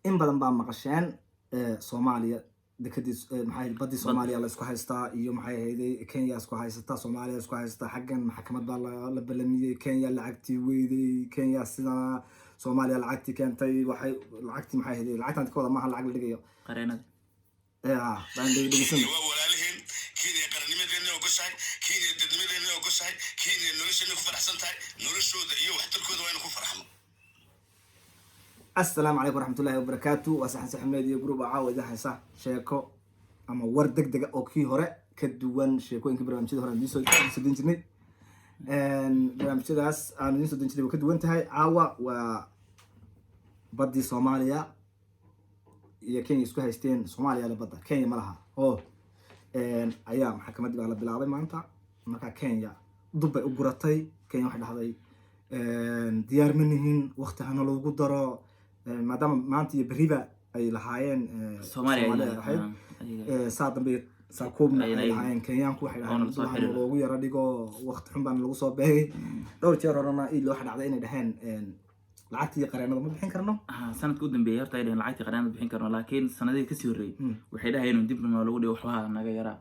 In badan baa maqasheen Soomaaliya dekadii, maxay ahayd, baddii Soomaaliya la isku haystaa iyo, maxay ahayd, Kenya isku haysataa, Soomaaliya isku haysataa. Xaggan maxkamad baa la ballamiyey. Kenya lacagtii weyday, Kenya sidana, Soomaaliya lacagtii keentay. Waxay lacagtii, maxay ahayd, lacagtan ka wada maaha lacag la dhigayo. Qareenada. Baan dhegeysan. Kenya waa walaalaheen. Kenya qarannimadeena ogoshahay, Kenya dadnimadeena ogoshahay, Kenya nolosheena ku faraxsan tahay. Noloshooda iyo waxtarkooda waa inu ku farxno. Asalaamu calaykum waraxmatullahi wabarakaatu. Waa Saxan Saxmeed iyo group caawa idin haysa sheeko ama war deg dega oo kii hore ka duwan. Sheekooyinkii barnaamijyada hore aan idiin soo din jirnay, barnaamijyadaas aan idiin soo din jirnay way ka duwan tahay. Caawa waa baddii Soomaaliya iyo Kenya isku haysteen. Soomaaliya le badda, Kenya ma laha oo ayaa maxkamaddii baa la bilaabay maanta. Markaa Kenya dub bay u guratay. Kenya waxay dhahday, "Diyaar ma nihin, waqti hana loogu daro," maadaama maanta iyo berriba ay lahaayeen Soomaaliya Soomaaliya ahayd. Saa dambe saakuubna ay lahaayeen Kenyaanku. Waxay Oona dhaheen lasoo dub hana xiriiro. loogu yaro dhigo, waqti xun baana lagu soo beegay. Dhowr jeer horena iidle waxa dhacday inay dhaheen, "Lacagtii qareenada ma bixin karno." Sanadka u dambeeyay horta ay dhaheen lacagtii qareenada bixin karno, laakiin sanadihii kasii horreeyay waxay dhahayeen dib noo lagu dhigo, waxbaha naga yaraa.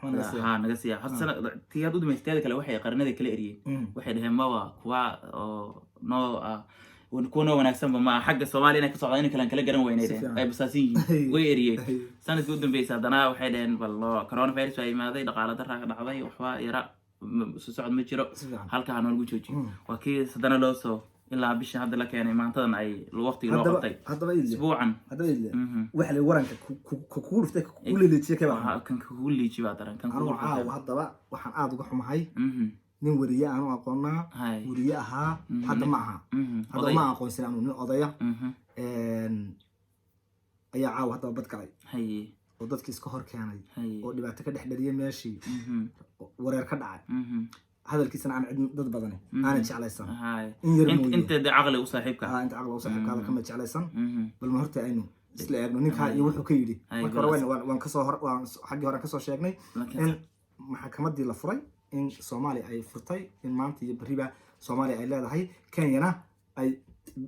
Waxba naga siiya. Ha naga siiya horta sanad tii had u dambeysay. Teeda kale waxay qareenada kala eriyeen, waxay dhaheen maba kuwa oo noo ah, kuwa noo wanaagsanba ma aha. Xagga Soomaaliya inay ka socdaan in kale aan kala garan weynay Si dhaheen. fiican. Ay basaasan yihiin, way eriyeen. Sanadkii u dambeysay haddana waxay dhaheen bal loo coronavirus baa yimaaday, dhaqaale daraa ka dhacday, waxba yara soo socod ma jiro. Si fiican. Halka ha noolagu joojiyo. Waa kii haddana loo soo ilaa bisha hadda la keenay, maantadan ay waqtigii loo Haddaba qabtay haddaba iidle isbuucan. Haddaba iidle, waxa la waranka kugu dhuftay, kugu leleejiyay kee baa? Kan kugu liiji baa daran kan kugu Anugu dhuftay. caawa haddaba waxaan aada uga xumahay nin weriye aanu aqoonaa, weriye ahaa, hadda ma aha, hadda Oday. ma aqoonsan anu, nin odaya ayaa caawa haddaba bad galay oo dadkii iska hor keenay oo dhibaato ka dhex dhaliyay meeshii, wareer ka dhacay. Hadalkiisana aan cid dad badani aanan jeclaysan, in yar mooye. Inta de caqli u saaxiibka. Ah, inta caqliga u saaxiibka hadalka ma jeclaysan. Bal ma horta aynu isla eegno ninkaa iyo wuxuu ka yidhi. Marka hore waan kasoo hor waan xaggii hore kasoo sheegnay in maxkamaddii la furay, in Soomaaliya ay furtay, in maanta iyo berriba Soomaaliya ay leedahay, Kenyana ay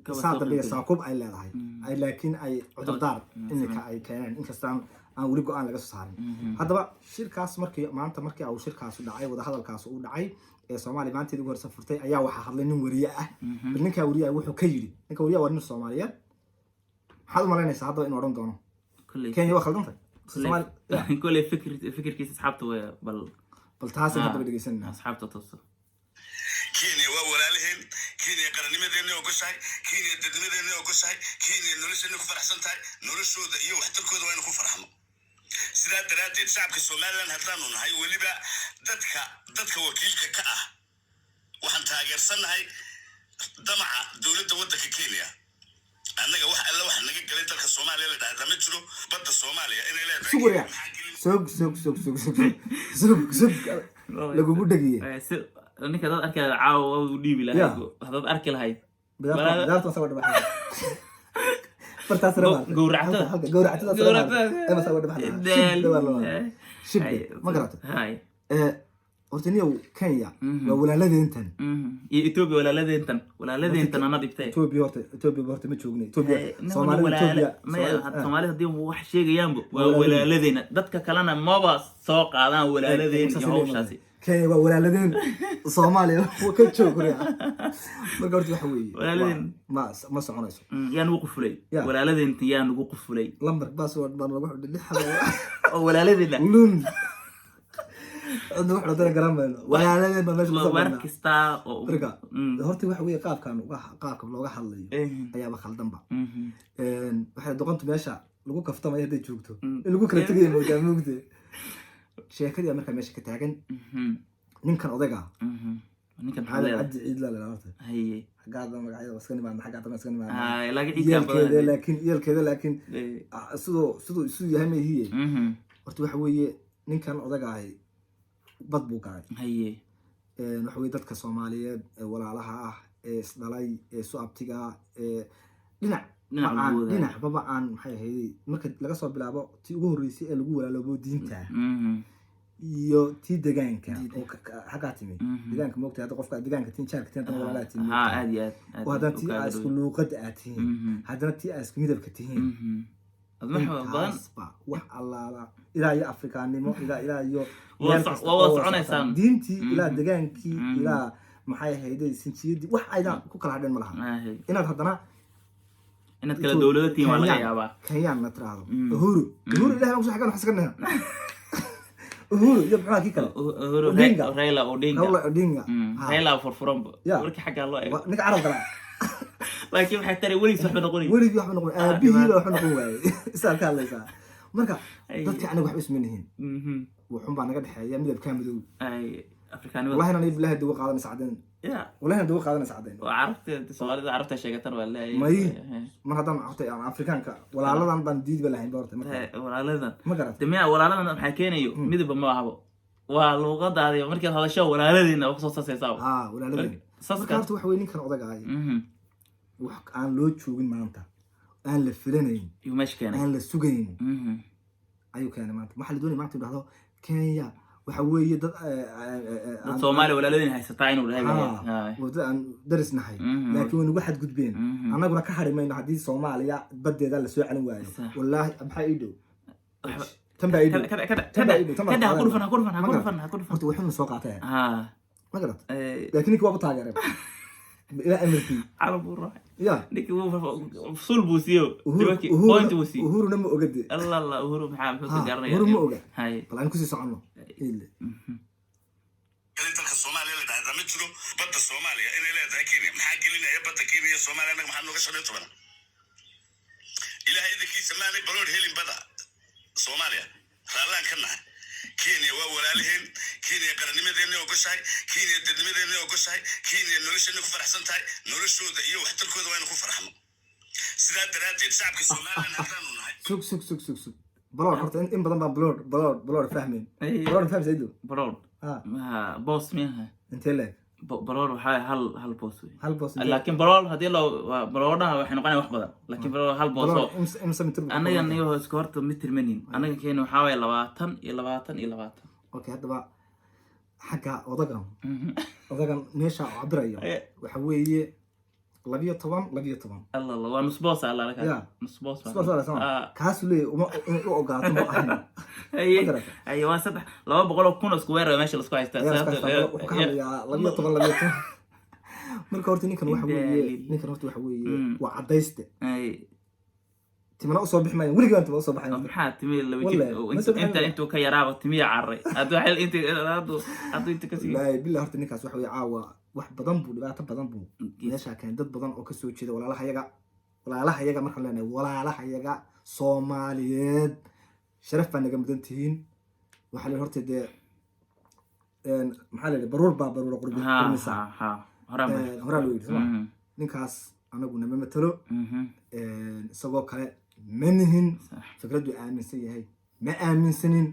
Kaba saa soo dambe qaybgelin. saakuub ay leedahay, ay laakiin ay cudurdaar iminka ay keeneen, inkastaan aan weli go-aan laga soo saarin. Haddaba shirkaas markii maanta, markii uu shirkaas dhacay, wadahadalkaas uu dhacay ee Soomaaliya maanteedii ugu horse furtay, ayaa waxaa hadlay nin weriye ah. Bal ninkaa weriye ah wuxuu ka yidhi, ninka weriye waa nin Soomaaliyeed, maxaad u malaynaysaa haddaba inuu odhan doono? Kolley Kenya waa khaldantay. Kolley fikirkiisa asxaabta way bal. Bal taasaan haddaba dhegeysanayna. Asxaabta toosa. Kenya waa walaalaheen. Kenya qarannimadeena ogoshahay, Kenya dadnimadeena ogoshahay, Kenya nolosheena ku faraxsan tahay. Noloshooda iyo waxtarkooda waa inu ku farxno. Sidaa daraaddeed shacabka Somaliland haddaanu nahay, weliba dadka wakiilka ka ah, waxaan taageersannahay damaca dowladda waddanka Kenya. Annaga wax alle wax naga galay dalka Soomaaliya la dhahda ma jiro. Badda Soomaaliya inay leedahay Sug waryaa. maxaa gelin? Sug, sug, sug, sug, sug, sug, sug, lagugu dhegiye. Si ninka dad arki lahayd caawa waa u dhiibi lahayd, hadaad arki lahayd. Bidaarta waa dhabaxay bartaas. Gowractada. Gowractada. Gowractada. Gowractada shibde, ma garato. Horta niyow, Kenya waa walaaladeentan. Iyo Ethiopia, walaaladeentan, walaaladeentan ana dhibtay. Ethiopia horta, Ethiopia horta ma joogna. Ethiopia, Soomaalida Ethiopia. Maya, soomaalida haddii wax sheegayaanba waa walaaladeena, dadka kalena maba soo qaadaan walaaladeen iyo hawshaasi. Kenya waa walaaladeen, Soomaaliya waa ka joog horea. Marka horta waxa weeye Walaaladeen. ma soconayso. Yaa nugu qufulay. Ya. Walaaladeenta yaa nugu qufulay. Lambar password baan lagu xidhay lix. Oo walaaladeena. Lun cidna wax dana garan mayno, walaaladeen baa meesha kusoo war marnaa. Kasta oo Marka horta waxa weeye qaabkan qaabka looga hadlayo ayaaba khaldanba. Waxay doqontu meesha lagu kaftamaya hadday joogto in lagu kala tegaya moodaa mugde. Sheekadii baa markaa meesha ka taagan. Ninkan odayga Ninkan maxaa Aadan leedahay? Cabdi Ciidla la horta. Xaggaada magacyada waa iska nimaadna, xaggaa dambe iska nimaadna. Hay, laakiin ciidkaa Yeelkeeda badan. Laakiin yeelkeeda, laakiin siduu yahay mahiye. Horta waxa weeye ninkan odaga ahi bad buu galay. Waxa weye dadka Soomaaliyeed ee walaalaha ah ee isdhalay ee isu abtiga ah ee dhinac Dhinac ma aan lagu wadaago. Dhinacbaba aan, maxay ahayd, marka laga soo bilaabo tii ugu horreysay ee lagu walaaloobo diinta. Iyo tii degaanka oo xaggaa timi. Degaanka moogtay, hadda qofka degaanka tiin, jaarka tiin, haddana walaalaa tihiin. Ha, aad iyo aad aad. Oo haddana tii u aa kaaga isku dhow. Luuqadda aad tihiin, haddana tii aa isku midabka tihiin. Ad wax badan. Intaasba wax allaala, ilaa iyo Afrikaanimo, ilaa iyo Waa meel kasta waa wada oo soconaysaan. socotaan. Diintii ilaa degaankii, ilaa maxay ahayday, sinjiyadii, wax aydaan ku kala hadheen ma laha. Inaad haddana Inaad kala dowlado tihiin waa laga yaabaa. Kenyaan na tiraahdo Uhuru, Uhuru, ilahay baan kuso xaggan wax iska naha Uhuru iyo muxuu kii kale? Uhuru. Odinga. Raila Odinga. Raila Odinga. Ha. Raila furfuranba markii xaggaa loo eego. Ninka carab kala. Laakiin waxay tari weligiis waxba noqonay. Weligii waxba noqon, aabihiiba waxba noqon waayey, isaad ka hadlaysaa marka. Ay. Dadka aniga waxba isma nihiin, wuxun baa naga dhexeeya midabkaa madow. Ay, Afrikaanimada. Wallahi inaan bilahi dawo qaadanaysa cadeen. Wallahi inaan dawo qaadanaysa cadeen. Waa carabta, Soomaalida carabta sheegatan waa leeyahay. May. Mar haddaan horta aan Afrikaanka walaaladan baan diidba lahayn ba horta marka. Walaaladan. Ma garat? De miya walaaladan maxaa keenayo? Midabba ma ahabo, waa luuqadaadi. Markaad hadasho walaaladiina waa kusoo sasaysaa. Ha, walaaladeen. Saska. Marka horta waxa weye ninkan odagaay wax aan loo joogin maanta, aan la filanayn, Yuu meesha keenay. aan la sugayn ayuu keenay maanta. Waxaa la doonaya maanta inuu dhahdo Kenya waxa weeye dad Dad Soomaaliya walaaladin haysataa inuu dhahay bay ahayd. Waa dad aan daris nahay, laakiin way nagu xadgudbeen. Annaguna ka hari mayno haddii Soomaaliya baddeeda lasoo celin waayo. Wallaahi maxaa ii dhow? Tan baa ii dhow. Tan baa ii dhow, tan baa Kada ha ku dhufan, ha ku dhufan, ha Ma ku garat? dhufan, ha ku dhufan. Horta wuxuuna soo qaatay. Ma garat? Laakiin ninkii waa ku taageeray ilaa amarkii. Carab buu raacay. Ya. Ninkii wuu sul buu siiyo. Nimankii point buu siiyo. Uhuruna ma ogade. Allah Allah, Uhuru maxaa ka Ha, garanaya? Uhuru ma oga. Hay. Bal aan kusii soconno. Ile. Gelin dalka Soomaaliya la dhahdaa ma jiro. Badda Soomaaliya inay leedahay Kenya, maxaa gelinaya badda Kenya iyo Soomaaliya? Annaga maxaa nooga 15? Ilaahay idankiisa maanay balood helin badda Soomaaliya, raallaan ka nahay. Kenya waa walaalaheen. Kenya qarannimadeenna ogoshahay, Kenya dadnimadeenna ogoshahay, Kenya nolosheena ku faraxsan tahay. Noloshooda iyo waxtarkooda waa inu ku farxno. Sidaa daraaddeed shacabka Somalilan haddaanu nahay Sug, sug, sug, sug, sug. Balood horta in badan baan balood, balood, balood fahmayn. Balood fahmaysa ido? Balood. Ha. Ma boos miyaha? Intee leeg? Balood waxaa hal boos wey. Hal boos intee? Laakiin balood haddii loo baloodhaha waxay noqonaya wax badan, laakiin balood hal boos oo Balood imse mitir buu ka Annaga kooban yahay? niyo iska horta mitir manin. Annaga keena waxaa waye 20 iyo 20 iyo 20. Okay, haddaba xagga odagan, odagan meesha uu cabirayo waxa weeye 12, 12. Allah Allah, waa nus boos alla laka. Nus boos. Sidaas waa sama. Kaasuu leeyahay uma inay u ogaato ma ahayn. Haye. Ma garata? Haye, waa saddex 200,000 oo square oo meesha lasku haystaa. Ayaa iska haystaa. Wuxuu ka hadlayaa 12, 12. Marka horta ninkan waxa weeye, Indaalil. ninkan horta waxa weeye waa cadayste. Timana usoo bixi maayo weligii baan tima usoo baxayn. Maxaa timi laba jir? Wallahi, ma soo inta bixin. Intuu ka yaraaba timiya carray hadduu xil inta hadduu inta kasii. Wallaahi billahi, horta ninkaas waxa weeye caawa wax badan buu, dhibaato badan buu meeshaa keenay. Dad badan oo kasoo jeeda walaalahayaga, walaalahayaga markaan leenahay, walaalahayaga Soomaaliyeed, sharaf baa naga mudan tihiin. Waxaa la horta dee maxaa la yidhi, baruur baa baruura qurmisa. Ha ha, horaan Horaa loo yidhi, soo ma? Ninkaas anagu nama matalo. Isagoo kale ma nihin. Fikraddu aaminsan yahay ma aaminsanin.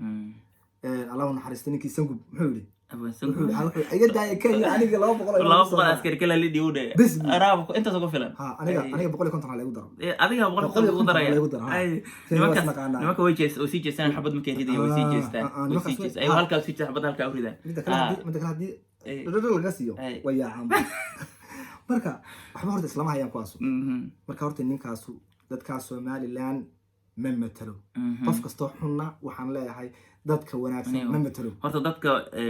Allahu naxariista ninkii Sangub, muxuu yidhi? Wuxuu yidhi, wuxuu iga daaya Kenya, aniga 200 ayaa laba igu soo boqol maray. Askari kala lidhi u dhe. Bes bu. Araaba intaas ugu filan. Ha, aniga 150 ha laygu daro. Adiga boqol 150 ugu daraya. laygu daro, ha. Ay, Kenya waa nimankaas isnaqaanaa. Nimanka way jees oo sii jeestaan, xabad markay ridaya way sii jeestaan. Way Nimankaas sii jeestaan, ayuu halkaa sii jeestaan, xabad halkaa u ridaan. Midda kale haddii dhadhadho laga siiyo, way yaacaan. Marka waxba horta islama hayaan kuwaasu. Marka horta ninkaasu dadkaas Somaliland ma matalo. Qof kastoo xunna waxaan leeyahay dadka wanaagsan ma matalo. Horta dadka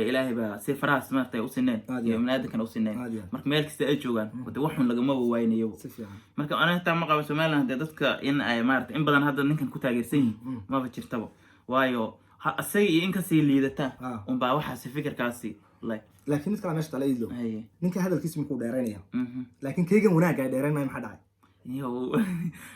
Ilaahay baa si farahaas maaragtay u sineen Aad iyo iyo aad. biniaadamkana u sineen. Aad iyo aad. Marka meel kasta ay joogaan wade wax xun lagamaba waaynayo. Si fiican. Marka aniga xitaa ma qabo Somaliland dee dadka in ay maaragtay in badan hadda ninkan ku taageersan yihiin, maba jirtaba, waayo isaga iyo in kasii liidata unbaa waxaasi fikirkaasi like. Laakiin mid kale meesha tala iidlo. Haye. Ninka hadalkiisu muxuu dheeraynaya, laakiin kaygan wanaagga ay dheeraynaya, maxaa dhacay? Iyo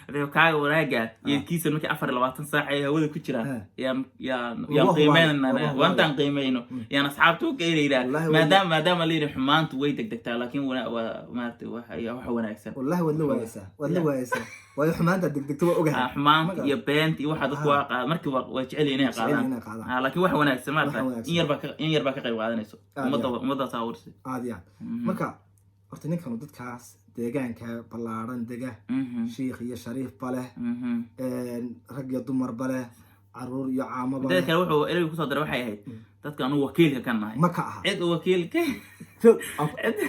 adigo kaaga wanaaga iyo kiisa markii 24 saac ay hawada ku jiraan yaan Waa yaan hubaal, qiimeynana. waa hubaal. Waantaan qiimeyno yaan asxaabta u keenaynaa. Wallahi Maadaama la yidhi xumaantu way degdegtaa, laakiin waa maaragtay waxa wanaagsan. Wallahi waad la waayeysaa, waad la waayeysaa, waayo xumaanta degdegto waa ogahay. Xumaanta Ma garan. iyo beenta iyo waxa dadku waa qaad markii waa jecel yihiin inay Jecel yihiin qaadaan. Inay qaadaan. Laakiin wax wanaagsan maaragtay Wax wanaagsan. in yar baa ka qayb qaadanayso. Aad Ummadda iyo ummaddaas abuursay. Aad iyo aad. Marka horta ninkanu dadkaas deegaanka ballaaran dega, shiikh iyo shariifba leh, rag iyo dumarba leh, Caruur iyo caamaba. Teeda kale, wuxuu ereyga kusoo daray waxay ahayd dadka anugu wakiilka ka nahay. Ma ka aha. Cid wakiilka Joog,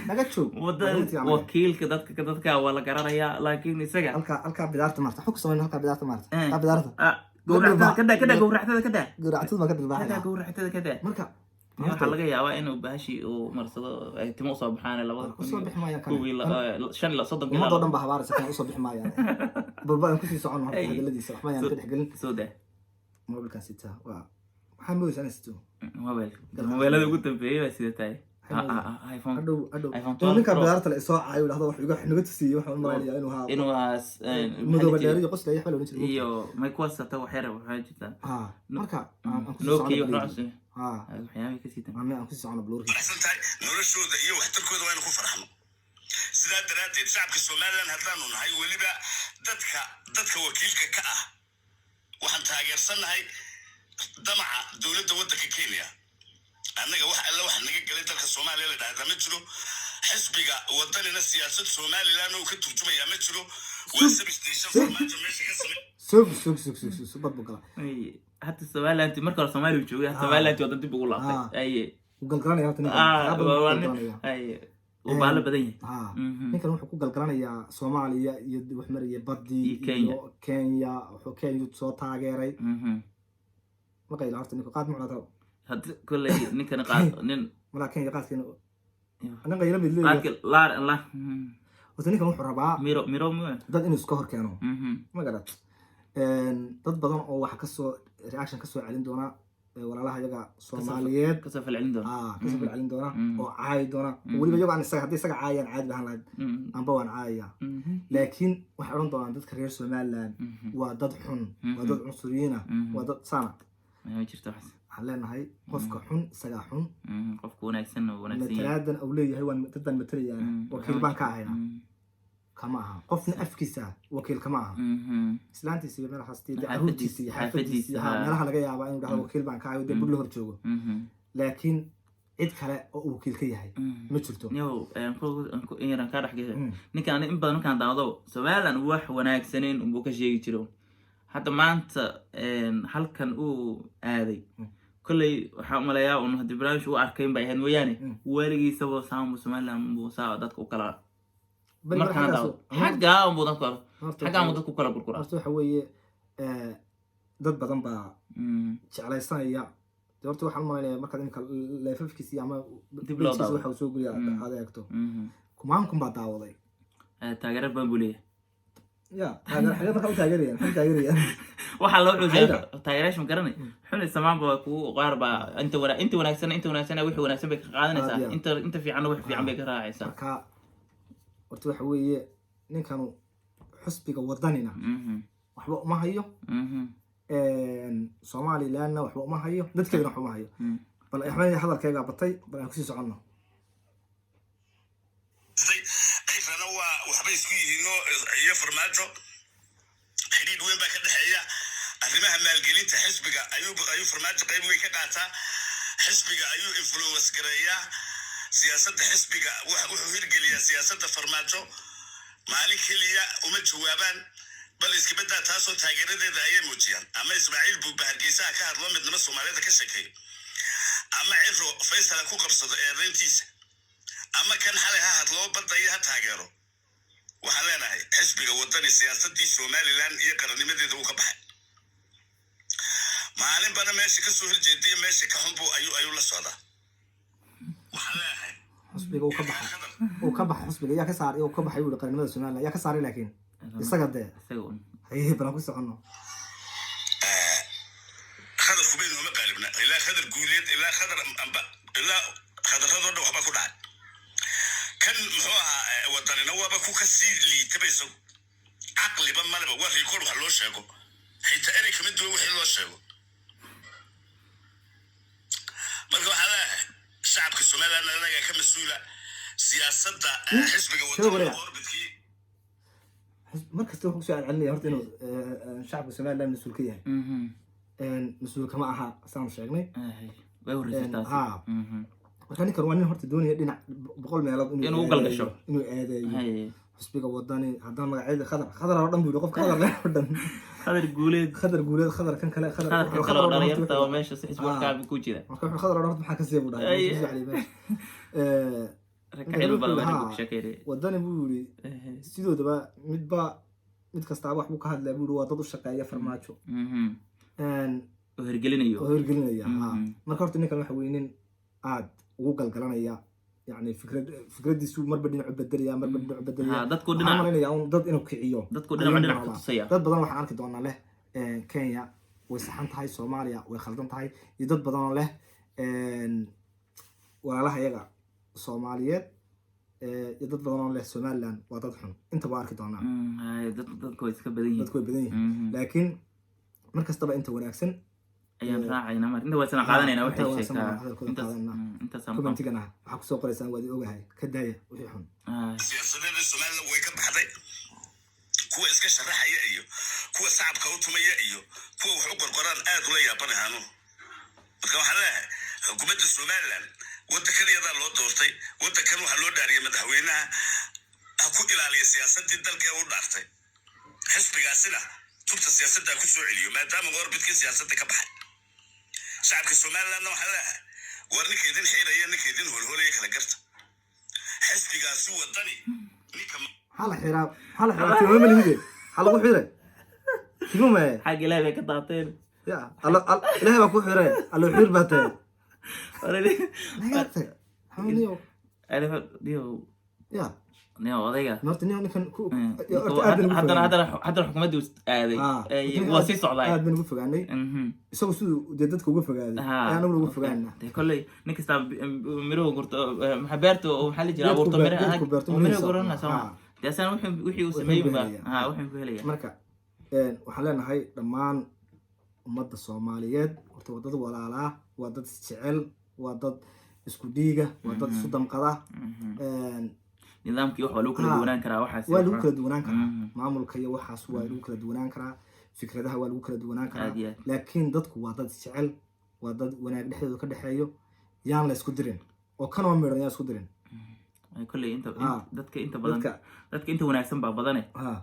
naga joog. Wada wakiilka dadka waa la garanayaa, laakiin isaga Halkaa bidaarta maarta xog samayn, halkaa bidaarta maarta. Eh. Halkaa bidaarta. Ah, gowractada ka daa, ka daa, gowractada ka daa. Gowractada baa ka Ka daa. dhirbaaxaya. Gowractada ka daa. Marka Waxaa laga yaabaa inuu bahashi uu marsado ay timo usoo baxaan labada kun Usoo iyo bixi maayaan. kuwii shan ila soddon. Ummadoo dhan baa habaaraysa, kan usoo bixi maayaan. Balba aan kusii socono horta. Ay. Hadaladiisa waxba ayaan ka dhexgelin. Soo daa. Mobilkan sitaa, waa maxaa moodaysaa inaan sito? Mobile, mobilada ugu dambeeyay baa sida tahay. iPhone. Hadhow iPhone inuu 12 ninka Pro. Bidaarta la isoo caayo, dhahdo wax iga naga tusiyey, waxaan u malaynayaa inuu haa Inuu ahaa madooba dheer iyo qoslaya, waxba la odhan jiray. Iyo may kuwaas hata wax yar waxaa jirtaa. Ha, marka aan kusii Nokia socono. wax noocaas. Ha. Waxyaabihii kasii dambeeyay. Aan kusii socono bluurkiisa. Faraxsan tahay noloshooda iyo waxtarkooda, waa inu ku farxno. Sidaa daraaddeed, shacabka Somaliland haddaanu nahay, weliba dadka wakiilka ka ah, waxaan taageersannahay damaca dowladda waddanka Kenya. Annaga wax alle wax naga galay dalka Soomaaliya la dhahdaa ma jiro. Xisbiga Wadanina siyaasad Somaliland oo ka turjumayaa ma jiro. Waa substation Farmaajo meesha ka samey. Sug, sug, sug, sug, sug, bad buu galaa. Ay, hadda Somaliland, marka hore Soomaaliya uu joogay, hadda Somaliland wadan dib ugu laabtay. Ay. Wuu galgalanaya horta ninkan. Ah, Waxyaabo badan buu waa nin galgalanaya. Ay, uu baalo badan yahay. Ha, ninkan wuxuu ku galgalanayaa Soomaaliya iyo wax maraya badii. Iyo Kenya. Iyo Kenya, wuxuu Kenya soo taageeray. Ma qayla horta ninku, qaad ma cunaa talo? Hadda kolley ninkani qaad nin. Malaa Kenya qaadkeena nin qayla mid leeyahay. Qaadka laar la. Horta ninkan wuxuu rabaa Miro miro mu. dad inuu iska hor keeno, ma garat? Dad badan oo waxa kasoo reaction kasoo celin doona walaalaha iyaga Soomaaliyeed. Kasoo falcelin doona. Ah, kasoo falcelin doona oo caayi doona. Weliba iyago aan isaga, haddii isaga caayaan caadi bahan lahayd, amba waan caayaya, laakiin waxay odhan doonaan dadka reer Somaliland waa dad xun, waa dad cunsuriyiin ah, waa dad sana. Ma jirto waxaas. Waxaan leenahay qofka xun isagaa xun. Qofku wanaagsan oo wanaagsan yahay. Matalaadan uu leeyahay waan dad baan matalayaa, wakiil baan ka ahayna, kama aha. Qofna afkiisa wakiil kama aha. Islaantiisa iyo meelahaas dee caruurtiisa iyo xaafadiisa iyo meelaha laga yaabaa inuu dhahdo wakiil baan ka ahay, dee bur la hor joogo, laakiin cid kale oo uu wakiil ka yahay ma jirto. Yow, in yaraan kaa dhex gashay. Ninkan ani in badan markaan daawado, Somaliland wax wanaagsaneyn unbuu ka sheegi jiro. Hadda maanta halkan uu aaday, kolley waxaan umaleeyaa un haddii barnaamij u arkayn bay ahayd mooyaane, weligiisaba saanbu Somaliland buu saa dadka u kala Bal markaan xaggaasu- daawado, xaggaa unbuu dadku Horta xaggaa unbuu dadku kala gurguraa. Horta waxa weeye, dad badan baa jeclaysanaya. Dee horta waxaan u malaynayaa markaad imika leefafkiisa iyo ama Dib loo page-kiisa daawado. waxa uu soo geliya aad eegto, kumaan kun baa daawaday. Taageero badan buu leeyahay. Ya xagee markaa u taageerayaan? Maxay u taageerayaan? Waxaa loo Xayda. xusaa taageerayaasha, ma garanay, xuni samaan ba kugu qaar baa inta wanaagsan wixii wanaagsan bay ka qaadanaysaa. Aad iyo aad. Inta fiicanna wixii fiican bay ka raacaysaa. Marka horta waxa weeye, ninkanu xusbiga Wadanina waxba uma hayo, Somalilandna waxba uma hayo, dadkeedana waxba uma hayo. Bal Axmed, hadalkaygaa batay, bal aan kusii soconno. Ciirana waa waxbay isku yihiin oo iyo Farmaajo xidhiidh weyn baa ka dhexeeya. Arrimaha maalgelinta xisbiga ayuu Farmaajo qayb weyn ka qaataa. Xisbiga ayuu influence gareeyaa, siyaasadda xisbiga wuxuu hirgeliyaa siyaasadda Farmaajo. Maalin keliya uma jawaabaan, bal iskabadaa taasoo taageeradeeda ayay muujiyaan. Ama Ismaaciil Buugba Hargeysaha ka hadlo, midnimo Soomaaliyada ka sheekeeyo, ama Ciro Faysala ku qabsado eedayntiisa, ama kan xalay ha hadloo badda iyo ha taageero, waxaan leenahay xisbiga Wadani siyaasadii Somaliland iyo qarannimadeeda uu ka baxay. Maalin bana meesha kasoo horjeeda iyo meesha ka xunbu ayuu la socdaa. Waxaan leenahay Xusbiga uu ka baxa, uu ka baxa xusbiga yaa ka saaray? Uu ka baxay uu yihi qaranimada Somaliland yaa ka saaray? Laakiin isaga dee. Isaga un. Haye, bal aan ku soconno. Khadar kubeen nooma qaalibna, ilaa Khadar Guuleed, ilaa Khadar amba, ilaa khadaradoo dhan waxba ku dhacay. Kan muxuu ahaa, Wadanina waaba ku kasii liitaba. Isagu caqliba maleba, waa record wax loo sheego, xitaa erey kama duwan wixii loo sheego. Marka waxaa leeyahay shacabka Somaliland anaga ka mas-uula siyaasadda xisbiga Sheeg Wadaniga wareer. Orbitkii. Mar kasta wuxuu kusoo celcelinaya horta inuu shacabka Somaliland mas-uul ka yahay. Mas-uul kama aha, saan sheegnay. Ay, way horreysay taasi. Haa. Marka ninkan waa nin horta doonaya dhinac 100 meelood Inuu u galgasho. Inuu eedeeyo Haye. xusbiga Wadani. Haddana magacyada Khadar, Khadar oo dhan buu yidhi, qofka Khadar leh oo dhan. Khadar Guuleed. Khadar Guuleed, Khadar kan kale, Khadar Khadarka wuxuu kale oo Khadar oo dhan dhalinyarta horta oo meesha si xisbi wax kaaba ku jira. Marka wuxuu Khadar oo dhan horta maxaa ka sii buu dhahay. Meesha kusoo celiyay meesha. Rag cilmi badan meesha Haa. ku sheekeynaya. Wadani buu yiri sidoodaba midba mid kastaaba wax buu ka hadlaya buu yiri, waa dad u shaqeeya Farmaajo Oo hirgelinayo. Oo hirgelinaya, haa. Marka horta ninkan waxa weye nin aad ugu galgalanaya, yani fikradiisu marba dhinac u bedelaya, marba dhinac u bedelaya. Dadku Waxaan dhinac malaynayaa un dad inuu kiciyo dadku dhinac ayuu dhinac ku rabaa. tusaya. Dad badan waxaan arki doonaa leh Kenya way saxan tahay, Soomaaliya way khaldan tahay, iyo dad badan oo leh walaalaha iyaga Soomaaliyeed, iyo dad badan oo leh Somaliland waa dad xun. Intaba waa arki doonaa. Hay, dadku way iska badan yihiin. Dadku way badan yihiin, laakiin mar kastaba inta wanaagsan ayaan raacayna, marka inta wanaagsan qaadanayna inta waxay wanaagsan sheegtaa baan hadalkooda intaas qaadanaa. Intaasaan Commentigana waxaa kusoo qoraysaan waad i ogahay, ka daaya wixii xun. Siyaasadeeda Somaliland way ka baxday. Kuwa iska sharaxaya iyo kuwa sacabka u tumaya iyo kuwa wax u qorqoraan aad ula yaabanahaanu. Marka waxaan leeyahay xukuumadda Somaliland, waddankan iyadaa loo doortay, waddankan waxaa loo dhaariyay madaxweynaha, ha ku ilaaliya siyaasadii dalka ee u dhaartay. Xisbigaasina tubta siyaasadda ha ku soo celiyo, maadaama orbitkii siyaasadda ka baxay. Shacabka Somalilandna waxaan leeyahay, war ninka idin xiiraya, ninka idin holholaya kala garta. Xisbigaasi Wadani ninka Maxaa la xiraa? Maxaa la xiraa? Timo ma lihide, maxaa lagu xiray? Timo mae. Xagga Ilaahay bay ka daateen. Ya Ilaahay baa ku xiray, Allo xir baa tahay. Naga tag. Maxaa niyo? Ya. Niyo odayga. Horta niyo ninkan ku horta aad baan ugu Haddana fogaanay. Haddana xukuumaddii aaday. Waa sii socdaa. Aad baan ugu fogaanay. Isagu siduu dee dadka uga fogaaday ayaan anaguna uga fogaanaa. Dee kolley nin kastaa miruhu gurto, maxaa beerta oo maxaa la jira Geedku abuurto miraha geedku beerto oo miraha mirihiisa. guranaa sooma? Dee asana wixii uu Wuxuu sameeyey ku unbaa helaya. Wuxuu ku helaya. Marka waxaan leenahay dhammaan ummadda Soomaaliyeed horta waa dad walaalaa, waa dad isjecel, waa dad isku dhiiga, waa dad isu damqada. Nidaamkii wax waa lagu kala duwanaan karaa waxaas. Waa lagu kala duwanaan karaa. Maamulka iyo waxaas waa lagu kala duwanaan karaa, fikradaha waa lagu kala duwanaan karaa, Aad iyo aad. laakiin dadku waa dad isjecel, waa dad wanaag dhexdooda ka dhexeeyo. Yaan la isku dirin oo kanoo midhan yaan isku dirin. Ay, kolley inta dadka inta badan dadka dadka inta wanaagsan baa badane.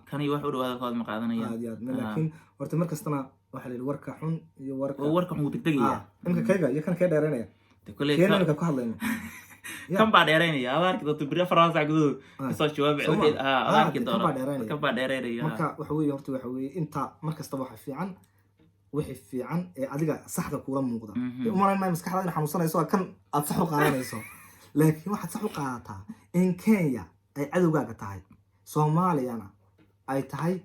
Kani wax u dhawaada kood ma qaadanayaan. Aad iyo aad. Laakiin horta mar kastana waxaa la yidhi warka xun iyo warka Oo warka xun wuu degdegaya. Imka kayga iyo kan kee dheereynaya? Dee kolley keena imika ku hadlayno. Ya. Kan baa dheereynaya, aad arki doonto beri 4 saac gudahood kasoo jawaab. Soo ma? Wixii aad arki Dee kan doono. baa dheereynaya. Kan baa dheereynaya. Marka waxa weeye horta waxa weeye inta mar kastaba waxa fiican, wixii fiican ee adiga saxda kuula muuqda. Ee umalayn maayo maskaxda inay xanuunsanayso waa kan aad sax u qaadanayso, laakiin waxaad sax u qaadataa in Kenya ay cadowgaaga tahay, Soomaaliyana ay tahay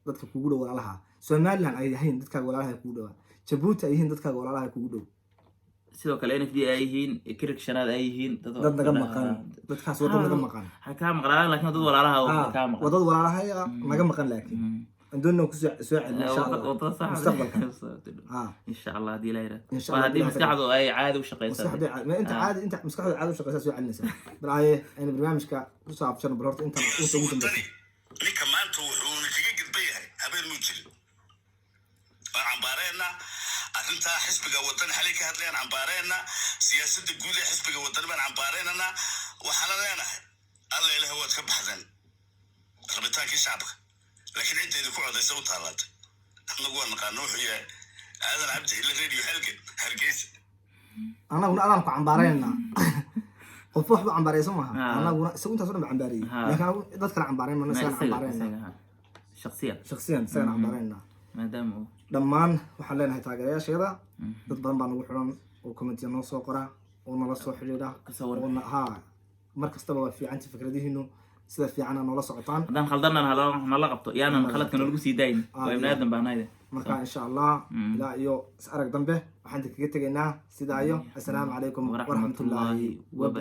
dadka kugu dhow walaalaha, Somaliland ay yihiin dadkaaga walaalaha kugu dhowaa, Jabuuti ay yihiin dadkaaga walaalaha kugu dhow. Sidoo kale NFD ay yihiin, kirik shanaad ay yihiin. Dad naga maqan, dadkaas waa dad naga maqan. Ha kaa maqnaadaan, laakiin dad walaalaha oo kaa maqan. Waa dad walaalaha naga maqan, laakiin aan doonina kusoo soo celin insha Allah Wadada sax mustaqbalka. Insha Allah haddii la yiraahdo. Insha Waa Allah haddii haddii maskaxdu ay caadi u shaqeysaa. Maskaxda ma inta caadi, inta maskaxda caadi u shaqeysaa soo celinaysaa. Bal aaye aynu barnaamijka kusoo afjarno, bal horta inta ugu dambeysa. Wadani ninka maanta wuxuuna kaga gidban yahay habeen muu jirin. Waan cambaareena arrintaa xisbiga Wadani xalay ka hadlayaan, cambaareena siyaasadda guud ee xisbiga Wadani baan cambaareenana. Waxaana leenahay, Alla Ilaah, waad ka baxdeen rabitaankii shacabka, laakiin cidda idinku codaysa u taalaatay. Annagu waa naqaano wuxuu yahay Aadan Cabdi Hille, Radio Halgan, Hargeysa. Anaguna adaan ku cambaaraynaa. Qof wax buu cambaaraysa maaha. Anaguna isagu intaas o dhan ba cambaarayey, laakiin anagu dad kale cambaarayn mana, isagaan cambaaraynaa. Isaga shakhsiyan. Shakhsiyan isagaan cambaaraynaa. Maadaama uu Dhammaan waxaan leenahay taageerayaasheeda, dad badan baa nagu xiran oo commentiya noo soo qora oo nala soo xidhiidha. Kasoo war oo mar kastaba waa fiicanta fikradihiinu, sida fiicana noola socotaan. Haddaan khaldanana nala qabto, yaanan khaladka nalagu sii daayin. Waa ibni aadan baa nahayde. Marka insha Allah ilaa iyo is arag dambe waxaan idinkaga tegaynaa sidaa iyo assalaamu calaykum waraxmatullaahi waraxmatullaahi wabarakatu.